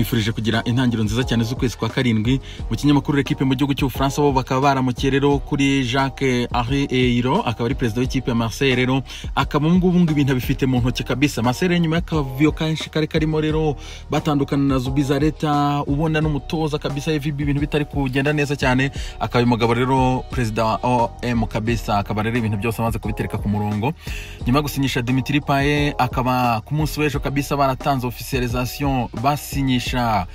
Nkwifurije kugira intangiriro nziza cyane z'ukwezi kwa karindwi. Mu kinyamakuru L'Equipe mu gihugu cy'Ubufaransa, bo bakaba baramukiye rero kuri Jacques Henri Eyraud, akaba ari perezida w'ikipe ya Marseille. Rero akaba ubu ngubu ngo ibintu abifite mu ntoki kabisa. Marseille nyuma y'akavuyo kenshi kari karimo rero batandukana na Zubizarreta, ubona n'umutoza kabisa EVB, ibintu bitari kugenda neza cyane, akaba uyu mugabo rero perezida wa OM kabisa, akaba rero ibintu byose amaze kubitereka ku murongo nyuma yo gusinyisha Dimitri Payet. Akaba ku munsi w'ejo kabisa baratanze officialisation, basinyisha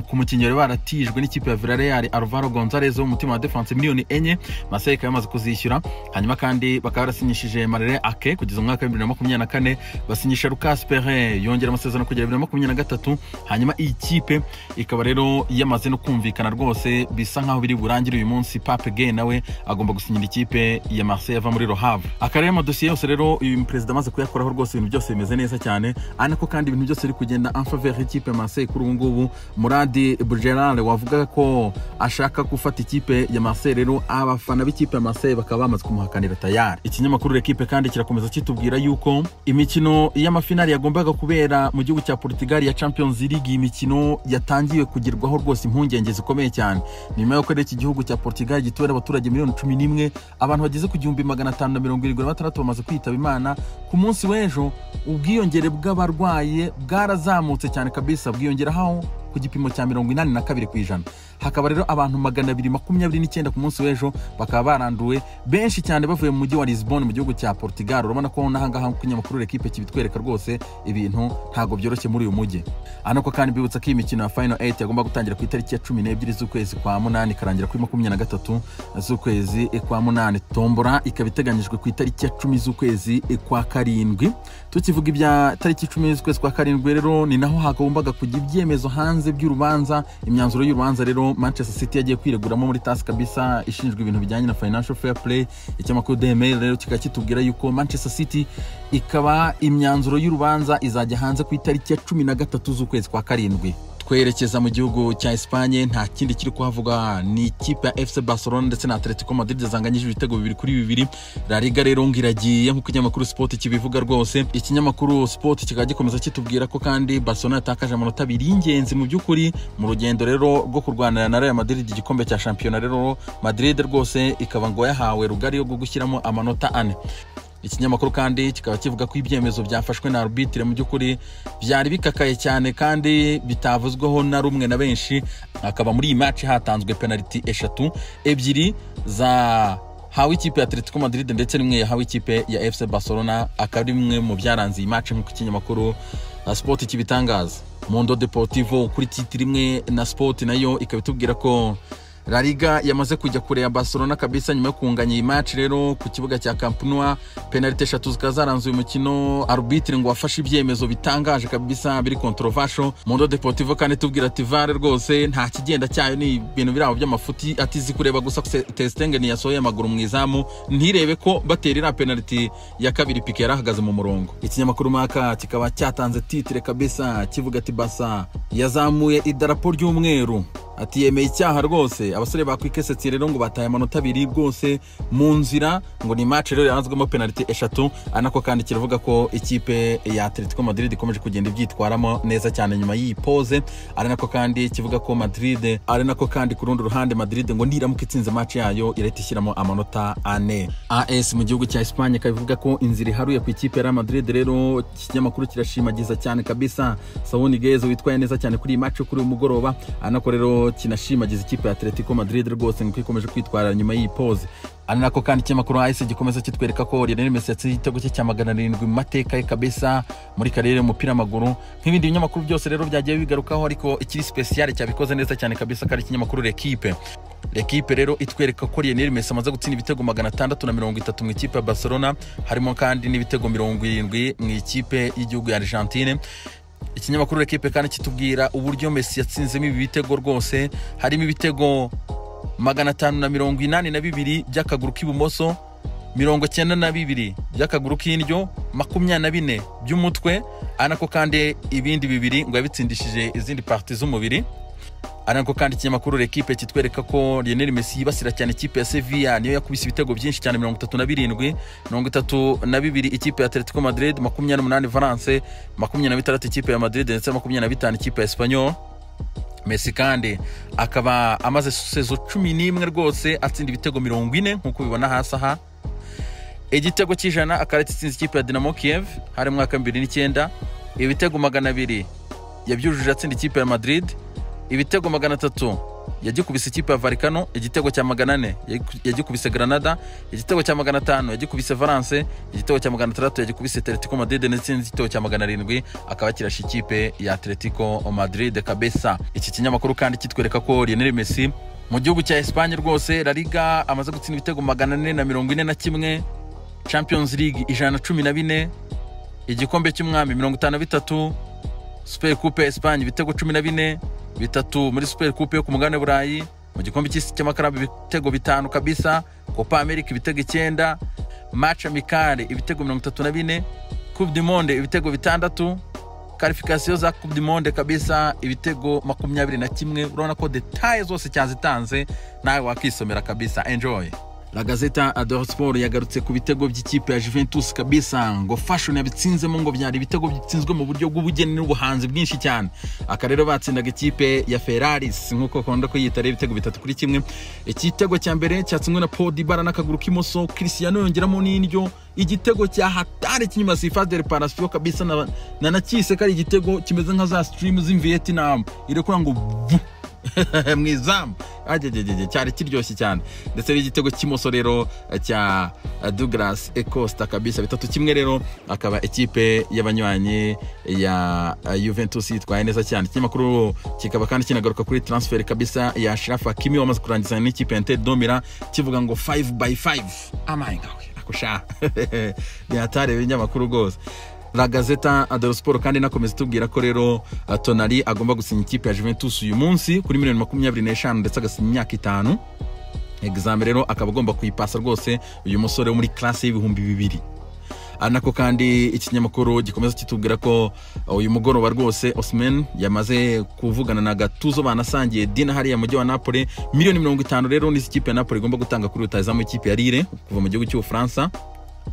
ku mukinnyi wari baratijwe n'ikipe ya Villarreal, Alvaro Gonzalez wo mu mutima wa defense, miliyoni 4, Marseille ikaba yamaze kuzishyura. Hanyuma kandi bakaba barasinyishije Marley Ake kugeza mu mwaka wa 2024, basinyisha Lucas Perrin, yongera amasezerano kugera 2023. Hanyuma iyi kipe ikaba rero yamaze no kumvikana rwose, bisa nkaho biri burangire uyu munsi. Pape Gueye nawe agomba gusinyira ikipe ya Marseille ava muri Le Havre. Akarere amadosiye yose rero uyu perezida amaze kuyakoraho rwose, ibintu byose bimeze neza cyane. Ari nako kandi ibintu byose biri kugenda en faveur y'ikipe ya Marseille kuri ubu ngubu. Mourad Boudjellal wavuga ko ashaka gufata ikipe ya Marseille rero, abafana b'ikipe ya Marseille bakaba bamaze kumuhakanira tayari. Ikinyamakuru L'Equipe kandi kirakomeza kitubwira yuko imikino y'amafinali yagombaga kubera mu gihugu cya Portugal ya Champions League, iyi mikino yatangiye kugerwaho rwose impungenge zikomeye cyane, nyuma y'uko rero iki gihugu cya Portugal gituwe n'abaturage miliyoni 11, abantu bageze ku 1576 bamaze kwitaba Imana. Ku munsi w'ejo ubwiyongere bw'abarwaye bwarazamutse cyane kabisa, bwiyongeraho ku gipimo cya 82%. Hakaba rero abantu 229 ku munsi w'ejo bakaba baranduwe, benshi cyane bavuye mu mujyi wa Lisbon mu gihugu cya Portugal. Urabona ko n'ahangaha ku kinyamakuru L'Equipe kibitwereka rwose, ibintu ntabwo byoroshye muri uyu mujyi. Hano ko kandi mbibutsa ko iyi mikino ya Final 8 yagomba gutangira ku itariki ya 12 z'ukwezi kwa munani, ikarangira kuri 23 z'ukwezi kwa munani. Tombora ikaba iteganyijwe ku itariki ya 10 z'ukwezi kwa karindwi. Tukivuga ibya tariki 10 z'ukwezi kwa karindwi rero, ni naho hagombaga kujya ibyemezo hanze by'urubanza, imyanzuro y'urubanza rero Manchester City yagiye kwireguramo muri TAS kabisa, ishinjwa ibintu bijyanye na financial fair play. Ikinyamakuru The Mail rero kikaba kitubwira yuko Manchester City ikaba imyanzuro y'urubanza izajya hanze ku itariki ya 13 z'ukwezi kwa karindwi. Twerekeza mu gihugu cya Espagne, nta kindi kiri kuhavuga, ni ikipe ya FC Barcelona ndetse na Atletico Madrid zanganyije ibitego 2-2. La Liga rero ngo iragiye, nk'uko ikinyamakuru Sport kibivuga rwose. Ikinyamakuru Sport kikaba gikomeza kitubwira ko kandi Barcelona yatakaje amanota abiri y'ingenzi mu by'ukuri mu rugendo rero rwo kurwanira na Real Madrid igikombe cya shampiyona. Rero Madrid rwose ikaba ngo yahawe rugari yo gushyiramo amanota ane. Ikinyamakuru kandi kikaba kivuga ko ibyemezo byafashwe na arbitre mu by'ukuri byari bikakaye cyane kandi bitavuzweho na rumwe na benshi. Akaba muri iyi match hatanzwe penalty eshatu, ebyiri za hawe ikipe ya Atletico Madrid ndetse n'imwe yahawe ikipe ya FC Barcelona, akaba ari bimwe mu byaranze iyi match nk'uko ikinyamakuru Sport kibitangaza. Mundo Deportivo kuri titre imwe na Sport nayo ikaba itubwira ko La Liga yamaze kujya kure ya Barcelona kabisa nyuma yo kunganya iyi match rero ku kibuga cya Camp Nou. Penalty eshatu zikaba zaranze uyu mukino, arbitre ngo wafashe ibyemezo bitangaje kabisa biri controversial. Mundo Deportivo kandi tubwira ati VAR rwose nta kigenda cyayo, ni ibintu biri aho by'amafuti, atizi kureba gusa Ter Stegen yasohoye amaguru mu izamu, ntirebe ko batera iriya penalty ya kabiri Pique yarahagaze mu murongo. Ikinyamakuru Marca kikaba cyatanze titre kabisa kivuga ati Barca yazamuye idarapo ry'umweru, ati yemeye icyaha rwose. Abasore ba Quique Setien rero ngo bataye amanota abiri rwose mu nzira, ngo ni match rero yaranzwemo penalty eshatu. Anako kandi kiravuga ko ikipe ya Atletico Madrid ikomeje kugenda ibyitwaramo neza cyane nyuma y'iyi pause. Ari nako kandi kivuga ko Madrid, ari nako kandi ku rundi ruhande Madrid ngo niramuka itsinze match yayo irahita ishyiramo amanota ane. AS mu gihugu cya Espagne ikabivuga ko inzira iharuye ku ikipe ya Real Madrid. Rero ikinyamakuru kirashimagiza cyane kabisa Saúl Ñíguez witwaye neza cyane kuri iyi match kuri uyu mugoroba. Anako rero kinashimagiza ikipe ya Atletico Madrid rwose ngo ikomeje kwitwara nyuma y'iyi pause. Ari nako kandi ikinyamakuru AS gikomeza kitwereka ko Lionel Messi yatsinze igitego cye cya 700 mu mateka ye kabisa muri carrière y'umupira w'amaguru, nk'ibindi binyamakuru byose rero byagiye bigarukaho. Ariko ikiri spécial cyabikoze neza cyane kabisa kari ikinyamakuru L'Equipe. L'Equipe rero itwereka ko Lionel Messi amaze gutsinda ibitego 630 mu ikipe ya Barcelona, harimo kandi n'ibitego 70 mu ikipe y'igihugu ya Argentine. Ikinyamakuru L'Equipe kandi kitubwira uburyo Messi yatsinzemo ibi bitego rwose, harimo ibitego 582 by'akaguru k'ibumoso, 92 by'akaguru k'indyo, 24 by'umutwe, ari nako kandi ibindi bibiri ngo yabitsindishije izindi parties z'umubiri. Ari nako kandi ikinyamakuru L'Equipe kitwereka ko Lionel Messi yibasira cyane ikipe ya Sevilla, niyo yakubise ibitego byinshi cyane, 37, 32 ikipe ya Atletico Madrid, 28 Valence, 26 ikipe ya Madrid ndetse 25 ikipe ya Espanyol. Messi kandi akaba amaze saison 11 rwose atsinda ibitego 40 nkuko ubibona hasi aha. Igitego cy'ijana akaba yatsinze ikipe ya Dinamo Kiev hari mu mwaka wa 2009. Ibitego 200 yabyujuje atsinda ikipe ya Madrid. Ibitego 300 yagikubise ikipe ya Vallecano. Igitego cya 400 yagikubise Granada. Igitego cya 500 yagikubise Valence. Igitego cya 600 yagikubise Atletico Madrid, ndetse n'igitego cya 700 akaba kirashe ikipe ya Atletico Madrid kabisa. Iki kinyamakuru kandi kitwereka ko Lionel Messi mu gihugu cya Espagne rwose La Liga amaze gutsinda ibitego 441, Champions League 114, igikombe cy'umwami 53, Super Coupe Espagne ibitego 14, bitatu muri Super Coupe yo ku mugabane Burayi, mu gikombe cy'isi cy'amakarabu ibitego 5 kabisa, Copa America ibitego 9, Match Amicale ibitego 34, Coupe du Monde ibitego 6, qualification za Coupe du Monde kabisa ibitego 21. Urabona ko details zose cyazitanze, nawe wakisomera kabisa, enjoy. La Gazzetta dello Sport yagarutse ku bitego by'ikipe ya Juventus kabisa, ngo fashion yabitsinzemo, ngo byari ibitego bitsinzwe mu buryo bw'ubugeni n'ubuhanzi bwinshi cyane. Aka rero batsindaga ikipe ya Ferraris nkuko bakunda kuyita, rero ibitego 3-1. Igitego cya mbere cyatsinzwe na Paul Dybala n'akaguru k'imoso, Cristiano yongeramo n'indyo. Igitego cya hatari cy'inyuma sifa de réparation kabisa, na nakise kari igitego kimeze nka za stream z'in Vietnam irekura ngo mwizamu, ajejeje cyari kiryoshye cyane. Ndetse n'igitego cy'imoso rero cya Douglas Costa kabisa, 3-1 rero akaba ikipe y'abanywanyi ya Juventus yitwaye neza cyane. Ikinyamakuru kikaba kandi kinagaruka kuri transfer kabisa ya Achraf Hakimi wamaze kurangiza n'ikipe ya Inter de Milan, kivuga ngo 5x5 amaye ngawe akusha byatare ibinyamakuru rwose. La Gazzetta dello Sport kandi nakomeza tubwira ko rero Tonali agomba gusinya ikipe ya Juventus uyu munsi kuri miliyoni 25, ndetse agasinya imyaka 5. Examen rero akaba agomba kuyipasa rwose uyu musore wo muri classe y'2000. Nako kandi ikinyamakuru gikomeza kitubwira ko uyu mugoroba rwose Osimhen yamaze kuvugana na Gattuso, banasangiye dina hariya mu mujyi wa Napoli. Miliyoni 50 rero n'izi kipe ya Napoli igomba gutanga kuri rutahizamu ikipe ya Lille kuva mu gihugu cy'Ubufaransa.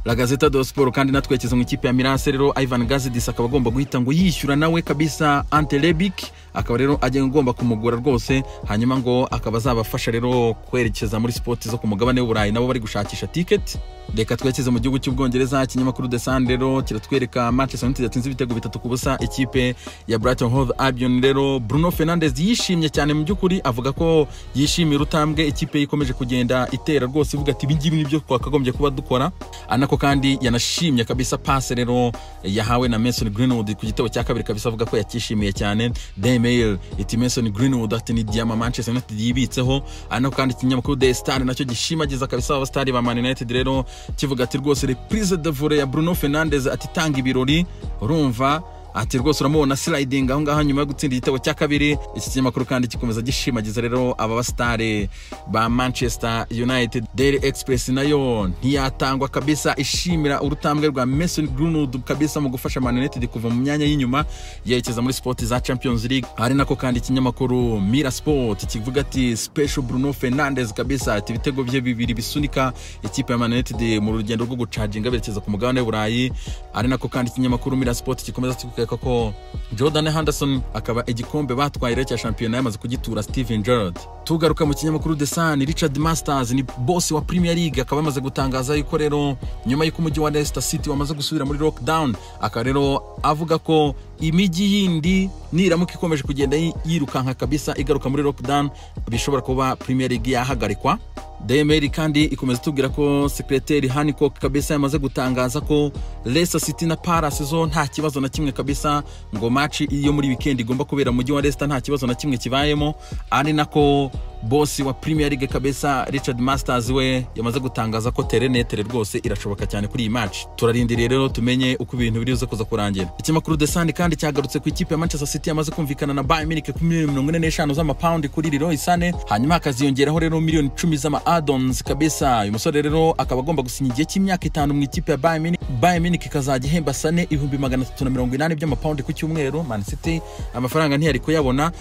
La Gazzetta dello Sport kandi natwekeza mu ikipe ya Milan rero Ivan Gazidis akaba agomba guhita ngo yishyura nawe kabisa Ante Rebic, akaba rero ajya agomba kumugura rwose, hanyuma ngo akaba azabafasha rero kwerekeza muri sport zo ku mugabane w'Uburayi, nabo bari gushakisha ticket. Reka twekeze mu gihugu cy'Ubwongereza. Ikinyamakuru The Sun rero kiratwereka Manchester United yatsinze ibitego 3-0 ikipe ya Brighton Hove Albion. Rero Bruno Fernandes yishimye cyane mu by'ukuri, avuga ko yishimiye urutambwe ikipe ikomeje kugenda itera rwose, ivuga ati ibingibi nibyo twakagombye kuba dukora. Anako kandi yanashimye kabisa passe rero yahawe na Mason Greenwood ku gitego cya kabiri kabisa, avuga ko yakishimiye cyane. Daily Mail iti Mason Greenwood ati ni diamant Manchester United yibitseho. Anako kandi ikinyamakuru The Star nacyo gishimagiza kabisa abastari ba Man United rero, kivuga ati rwose reprise de volée ya Bruno Fernandes ati tanga ibirori, urumva ati rwose uramubona sliding aho ngaho nyuma yo gutsinda igitego cya kabiri. Iki kinyamakuru kandi gikomeza gishimagiza rero aba basitari ba Manchester United. Daily Express nayo ntiyatangwa kabisa, ishimira urutambwe rwa Mason Greenwood kabisa mu gufasha Man United kuva mu myanya y'inyuma yerekeza muri sport za Champions League. Hari nako kandi ikinyamakuru Mira Sport kivuga ati special Bruno Fernandes kabisa, ati ibitego bye 2 bisunika ikipe ya Man United mu rugendo rwo gucaginga berekeza ku mugabane w'Uburayi. Ari nako kandi ikinyamakuru Mira Sport gikomeza kikwereka ko Jordan Henderson akaba igikombe batwaye cya shampiyona yamaze kugitura Steven Gerrard. Tugaruka mu kinyamakuru The Sun, Richard Masters ni boss wa Premier League akaba amaze gutangaza yuko rero nyuma y'uko umujyi wa Leicester City wamaze gusubira muri lockdown, akaba rero avuga ko imijyi yindi niramuka ikomeje kugenda yirukanka kabisa igaruka muri lockdown, bishobora kuba Premier League yahagarikwa. Daily kandi ikomeza tubwira ko secretary Hancock kabisa yamaze gutangaza ko Leicester City na Palace zo nta kibazo na kimwe kabisa, ngo match iyo muri weekend igomba kubera mu mujyi wa Leicester nta kibazo na kimwe kibayemo. Ari nako boss wa Premier League kabisa Richard Masters we yamaze gutangaza ko terrain neutre rwose irashoboka cyane kuri iyi match. Turarindiriye rero tumenye uko ibintu biriza kuza kurangira. Ikinyamakuru The Sun kandi cyagarutse ku ikipe ya Manchester City yamaze kumvikana na Bayern Munich ku miliyoni 45 z'amapaundi kuri Leroy Sané, hanyuma hakaziyongeraho rero miliyoni 10 z'ama add-ons kabisa. Uyu musore rero akaba agomba gusinya igihe cy'imyaka 5 mu ikipe ya Bayern Munich. Bayern Munich ikazajya ihemba Sané 380,000 by'amapaundi ku cyumweru. Man City amafaranga ntiyari kuyabona.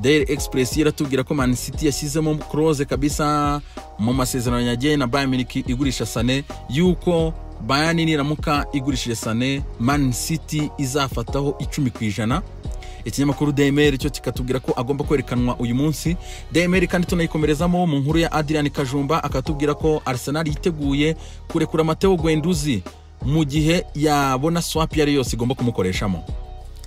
Daily Express iratubwira ko Man City yashyizemo clause kabisa mu masezerano yagiye na Bayern Munich igurisha Sané, yuko Bayern niramuka igurishije Sané, Man City izafataho 10%. Ikinyamakuru DMR cyo kikatubwira ko agomba kwerekanwa uyu munsi. DMR kandi tunayikomerezamo mu nkuru ya Adrian Kajumba, akatubwira ko Arsenal yiteguye kurekura Matteo Guendouzi mu gihe yabona swap iyo ari yose igomba kumukoreshamo.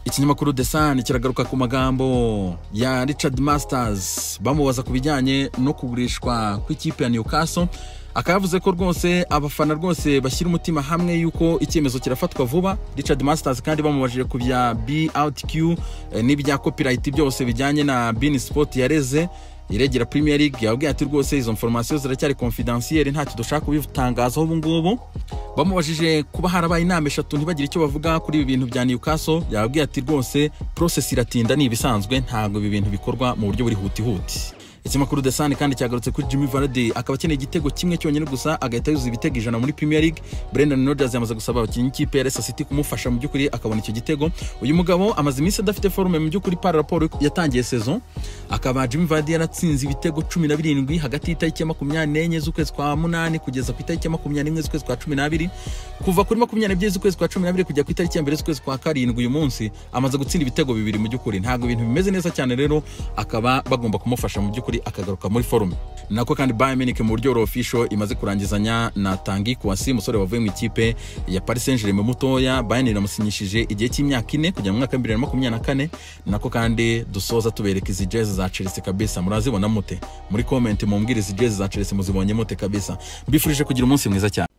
Ikinyamakuru The Sun kiragaruka ku magambo ya Richard Masters bamubaza ku bijyanye no kugurishwa kw'ikipe ya Newcastle, akaba yavuze ko rwose abafana rwose bashyira umutima hamwe yuko icyemezo kirafatwa vuba. Richard Masters kandi bamubajije ku bya BOutQ n'ibya copyright byose bijyanye na beIN Sport yareze iregera Premier League, yababwiye ati rwose izo information ziracyari confidentielle, ntacyo dushaka kubitangazaho ubu ngubu. Bamubajije kuba harabaye inama 3 ntibagire icyo bavuga kuri ibi bintu bya Newcastle, yababwiye ati rwose process iratinda, ni ibisanzwe, ntabwo ibi bintu bikorwa mu buryo buri huti huti. Ikinyamakuru The Sun kandi cyagarutse kuri Jimmy Vardy, akaba akeneye igitego kimwe cyonyine gusa agahita yuzuza ibitego 100 muri Premier League. Brendan Rodgers yamaze gusaba abakinnyi b'ikipe ya Leicester City kumufasha mu by'ukuri akabona icyo gitego. Uyu mugabo amaze iminsi adafite forme mu by'ukuri par rapport yatangiye saison, akaba Jimmy Vardy yaratsinze ibitego 17 hagati y'itariki ya 24 z'ukwezi kwa 8 kugeza ku itariki ya 21 z'ukwezi kwa 12. Kuva kuri 22 z'ukwezi kwa 12 kujya ku itariki ya 1 z'ukwezi kwa 7 uyu munsi amaze gutsinda ibitego 2 mu by'ukuri. Ntabwo ibintu bimeze neza cyane rero, akaba bagomba kumufasha mu by'ukuri akagaruka muri forume. Nako kandi Bayern Munich mu buryo official imaze kurangizanya na Tanguy Kouassi, umusore wavuye mu ikipe ya Paris Saint-Germain mutoya. Bayern iramusinyishije igihe cy'imyaka 4 kujya mu mwaka wa 2024. Nako kandi dusoza tubereka izi jezi za Chelsea kabisa, murazibona mute? Muri comment mumbwire izi jezi za Chelsea muzibonye mute kabisa. Mbifurije kugira umunsi mwiza cyane.